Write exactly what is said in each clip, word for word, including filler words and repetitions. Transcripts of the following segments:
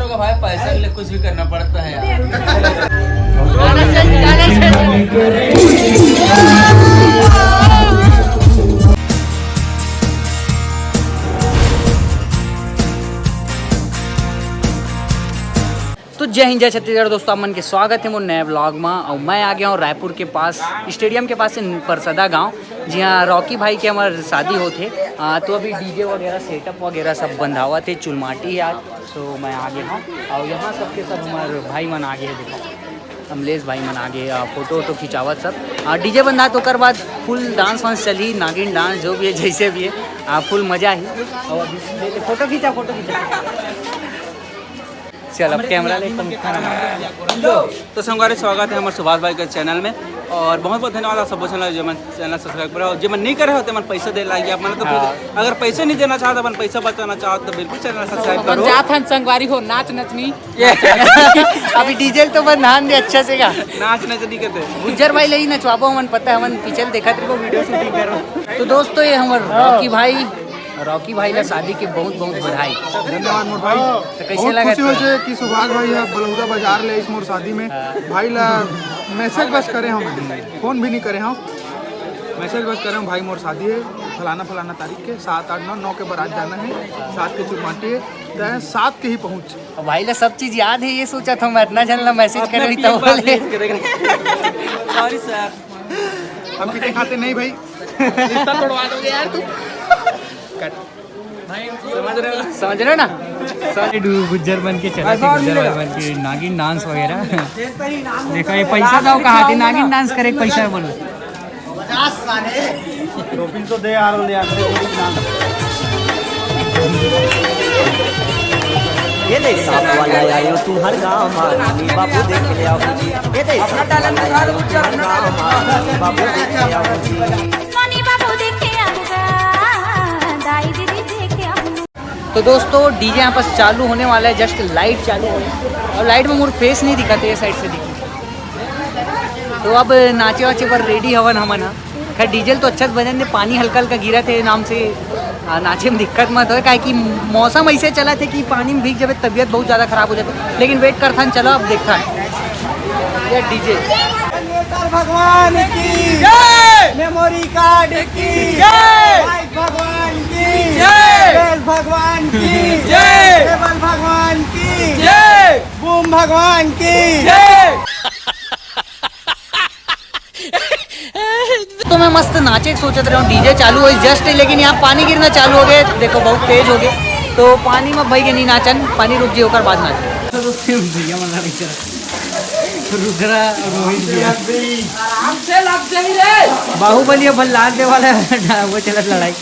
होगा भाई, पैसा के लिए कुछ भी करना पड़ता है यार। तो जय हिंद, जय छत्तीसगढ़ दोस्तों, आप मन के स्वागत है मोर नया व्लॉग में। और मैं आ गया हूँ रायपुर के पास, स्टेडियम के पास से परसदा गांव, जिहाँ रॉकी भाई के हमार शादी होते। आ, तो अभी डीजे वगैरह, सेटअप वगैरह सब बंधावत है, चुलमाटी है आज। तो मैं आ गया हूँ और यहाँ सबके सब हमारे भाई मन आ गए हैं, देखो अमलेश भाई मन आ गए, आ, फोटो वोटो खिंचावत सब। आ, डीजे बंधा तो ओकर बाद फुल डांस वांस चली, नागिन डांस जो भी है, जैसे भी है, आ, फुल मजा ही। और अभी फोटो खींचा, फोटो खींचा। चल, अब कैमरा ले, पंखा ना मार। तो संगवारी, स्वागत है हमारे सुभाष भाई के चैनल में। और बहुत बहुत धन्यवाद आप सबको, चैनल जो मन चैनल सब्सक्राइब करो, और जो मन नहीं करे हो तो मन पैसा दे लागी आप मन तो। हाँ। अगर पैसे नहीं देना चाहते, अपन पैसा बचाना चाहते तो बिल्कुल चैनल सब्सक्राइब अपन करो। जात हन संगवारी हो, नाच नचनी। ये अभी डीजे तो बस ध्यान दे अच्छा से का। नाच नचनी कहते। गुज्जर भाई ले ही नचवाबो, हमन पता है, हमन पीछे देखत रहो, वीडियो शूटिंग करो। तो दोस्तों, ये हमर रॉकी भाई, रॉकी भाई ला शादी के बहुत बहुत बधाई। धन्यवाद मोर भाई। तो कैसे बहुत लगा खुशी हो था? जे कि सुभाष भाई ह बलौदा बाजार ले इस मोर शादी में। हाँ। भाई ला मैसेज बस करे हम, फोन भी नहीं करे हम, मैसेज बस करे हम, भाई मोर शादी है फलाना फलाना तारीख के, सात आठ नौ, नौ के बारात जाना है, सात के चुरमाटी है, तय सात के ही पहुँच। अब भाई ला सब चीज याद है, ये सोचा था मैं इतना जन ला मैसेज अपने करे तो पीएम बात बोले। नहीं करेगा। Sorry sir. हम पीते खाते नहीं भाई। रिश्ता तोड़वा दोगे यार तुम। कट। समझ रहे हो ना? समझ रहे हो ना? सॉरी, डू-, गुज्जर बन के चला ऐसा था, और गुज्जर मिलेगा। बन के नागिन डांस वगैरह। देखा, ये पैसा दो, कहा थी नागिन डांस करे, पैसा बोलो। पचास साले। टोपी तो दे यार, ले यार। ये देख, सांप वाला आयो तुम्हार गाँव मा, नानी बाबू देख ले आओ जी। ये देख, अपना टैलेंट दिखा दो, गुज्जर, अपना टैलेंट दिखा दो। बाबू देख ले आओ जी। नानी बाबू देख के आऊंगा, दाई दीदी देख के आऊंगा। तो दोस्तों, डीजे यहाँ पास चालू होने वाला है, जस्ट लाइट चालू हो रही है और लाइट में मोर फेस नहीं दिखाते, ये साइड से दिखी। तो अब नाचे वाचे पर रेडी हवन हमन ह। खैर, डीजे तो अच्छा से बजन दे, पानी हल्का हल्का गिरत हे, नाम से आ, नाचे में दिक्कत मत होय, काहे कि मौसम ऐसे चलत हे कि पानी में भीग जाबे, तबीयत बहुत ज्यादा खराब हो जाथे। लेकिन वेट करथन, चलो अब देखथन ये डीजे। जनरेटर भगवान की जय। मेमोरी कार्ड की जय। माइक भगवान की जय। बेस भगवान की जय। टेबल भगवान की जय। बूम भगवान की जय। तो मैं मस्त नाचे के सोचत रहे हूँ, डीजे चालू होइस जस्ट, लेकिन यहाँ पानी गिरना चालू हो गए, देखो बहुत तेज हो गए। तो पानी में भाई के नहीं नाचन, पानी रुक जाए ओकर बाद नाच। तो फिर भैया मना नहीं करा। रुद्रा और रोहित भैया। आराम से लग जाई रे। बाहुबली अब लाल दे वाला है, वो चलत लड़ाई।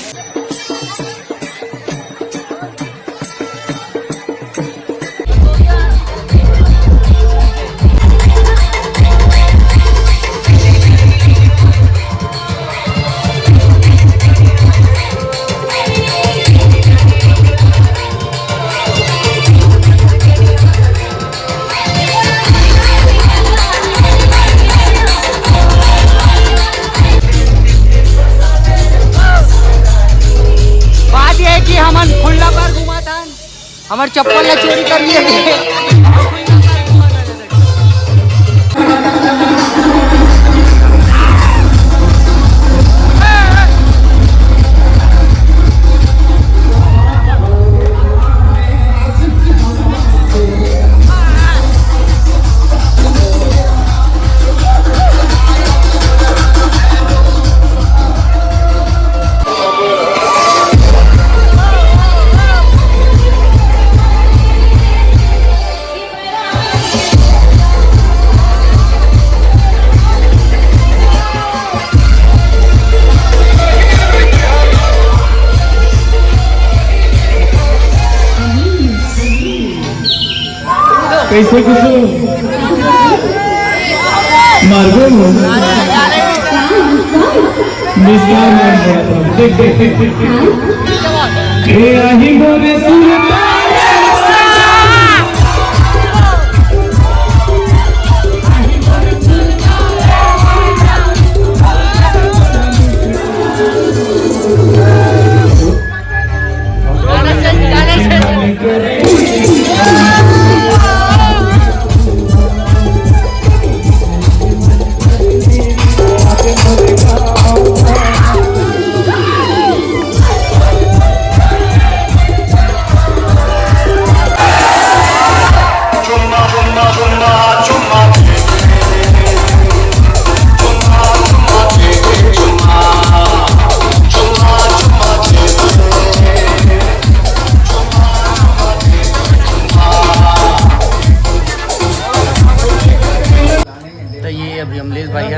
बात ये है कि हमन खुल्ला पर घुमाथन, हमर चप्पल ला चोरी कर लिए थे। कैसे कुछ मार्गो में निष्ठा में देख, देख, देख। हे आही मोरे सुरता।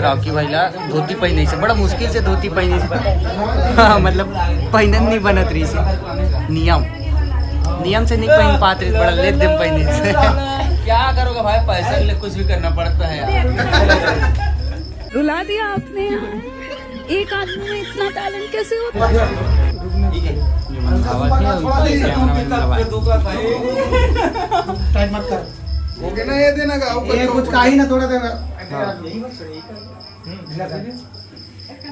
रॉकी भाई ला धोती पहिने से, बड़ा मुश्किल से धोती पहिने से। हाँ, मतलब पहिनन नहीं बनत रही से। नियम, नियम से नहीं पहिन पात रही, बड़ा लेट देम पहिने से। क्या करोगे भाई, पैसा के लिए कुछ भी करना पड़ता है यार। रुला दिया आपने यार। एक आदमी में इतना टैलेंट कैसे होता है? टाइट मत कर। हो गया ना, ये देना का ऊपर ये का कुछ ऊपर। काही ना, थोड़ा देर।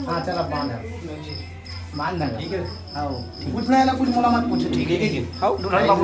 हाँ, चला बांध। बांध ना। ठीक है। हाँ, कुछ नहीं ना, कुछ मोला मत पूछो, ठीक है? आओ दुल्हन बाबू।